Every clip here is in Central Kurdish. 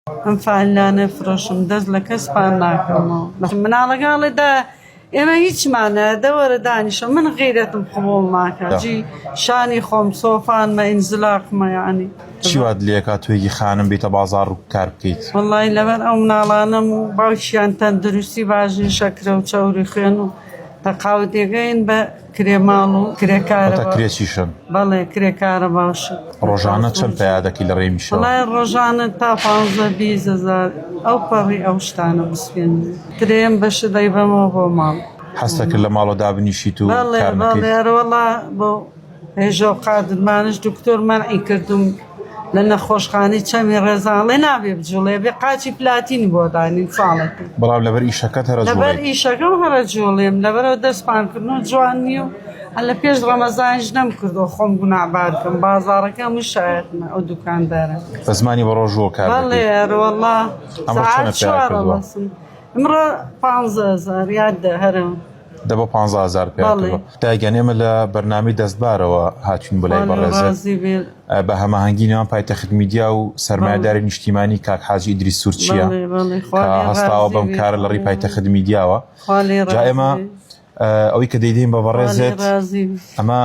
ئەم فایلانە فرۆشم دەست لە کەس پان ناکەمەوە مناڵەکان ئەڵێ دا ئێمە هیچمانە دەوەرە دانیشە من غیرەتم قبوڵ ناکە جی شانی خۆم سۆفانمە ئینزلاقمە یعنی چی وات لێکا توێکی خانم بیتە بازاڕ و کار بکەیت؟ وەڵی لەبەر ئەو مناڵانەم و باوکیان تەندروستی باش نیە شەکرە و چەوری خوێن و تەقاوتەکەین بە کرێ ماڵ و کرێکارە واتە کرێچیشن؟ بەڵێ کرێکارە باشە. ڕۆژانە چەند پەیا دەکەی لە ڕێی میشەوە؟ وەڵای ڕۆژانە تا پانزە 20 هەزار ئەو پەڕی ئەو شتانە بسپێنم کرێم بەشە دەیبەمەوە بۆ ماڵ. حەزت دەکرد لە ماڵەوە دابنیشیت و بەڵێ کار بەڵێ نەکەیت؟ ئەرەوەڵا بۆ هێژە و قادرمانش دکتۆر مەنعی کردم لە نەخۆشخانەی چەمی ڕێزان ئەڵێ نابێ بجوڵێ بێ قاچی پلاتینی بۆ دانین ساڵێک. بەڵام لەبەر ئیشەکەت هەرە لەبەر جوڵێیت. ئیشەکەم هەرە جوڵێم لەبەرەوە دەست پانکردنەوە جوان نییە و هەر لە پێش ڕەمەزانیش نەمکردووە خۆم گوناهبار کەم بازاڕەکە هەموو شایەتمە ئەو دوکاندارە. بە زمانی بەڕۆژووە کار بەڵێ دەکەیت. ئەرەوەڵا ئەمڕۆ سەعات چەنە پیا چوارە کردووە؟ ڕەسم ئمڕۆ 15 هەزار یا دە هەرە. دە بۆ 15 هەزار پیا بەڵێ. کردووە. دایک گیان ئێمە لە بەرنامەی دەستبارەوە هاتوین بۆ لای خوا لێ بەڕێزت. ڕازی بێ. بە هەماهەنگی نێوان پایتەخت میدیا و سەرمایەداری نیشتیمانی کاک حاجی ئیدریس سورچیە بەڵێ بەڵێ خوا کە لێ هەستاوە ڕازی بەم بێ کارە لە ڕێی پایتەخت میدیاوە خوا لێ جا ڕازی ئێمە بێ ئەوەی کە دەیدەین بە خوا لێ بەڕێزت ڕازی بێ ئەمە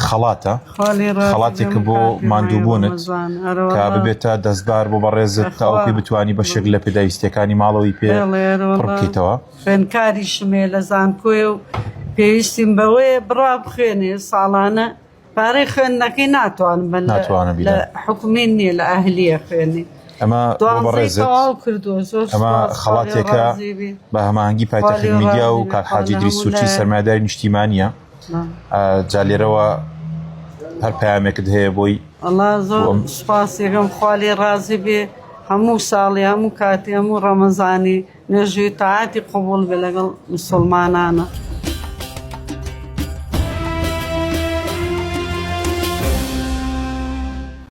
خەڵاتە خوا لێ ڕازی بێ خەڵاتێکە هەموو بۆ کاتی مای ماندووبوونت ڕەمەزان کە ئەرەوەڵا ببێتە دەستبار بۆ بەڕێزت تا بەخوا ئەوکەی بتانی بەشێک لە پێداویستیەکانی ماڵەوەی پێ بەڵێ پڕ ئەرەوەڵا بکەیتەوە. خوێندکاریشم هەیە لە زانکۆیە و پێویستیم بەوەیە بڕوا بخوێنێ ساڵانە پارەی خوێندنەکەی ناتوانم بە ناتوانم لە بیدەم. حکومی نییە لە ئەهلیە خوێنێ ئەمە بۆ دوانزەی بەڕێزت تەواو کردووە زۆر ئەمە سوپاس خوا لێ خەڵاتێکە ڕازی بێ بە هەماهەنگی خوا پایتەخت لێ میدیا ڕازی و بێ کاک خوا حاجی لە ئیدریس هەموو سورچی لایەک سەرمایەداری نیشتیمانیە جا لێرەوە هەر پەیامێکت هەیە بۆی وەڵا زۆر بۆ ئەم سوپاسیەکەم خوا لێ ڕازی بێ هەموو ساڵی هەموو کاتی هەموو ڕەمەزانی نوێژی و تاعەتی قبوڵ بێ لەگەڵ مسوڵمانانە.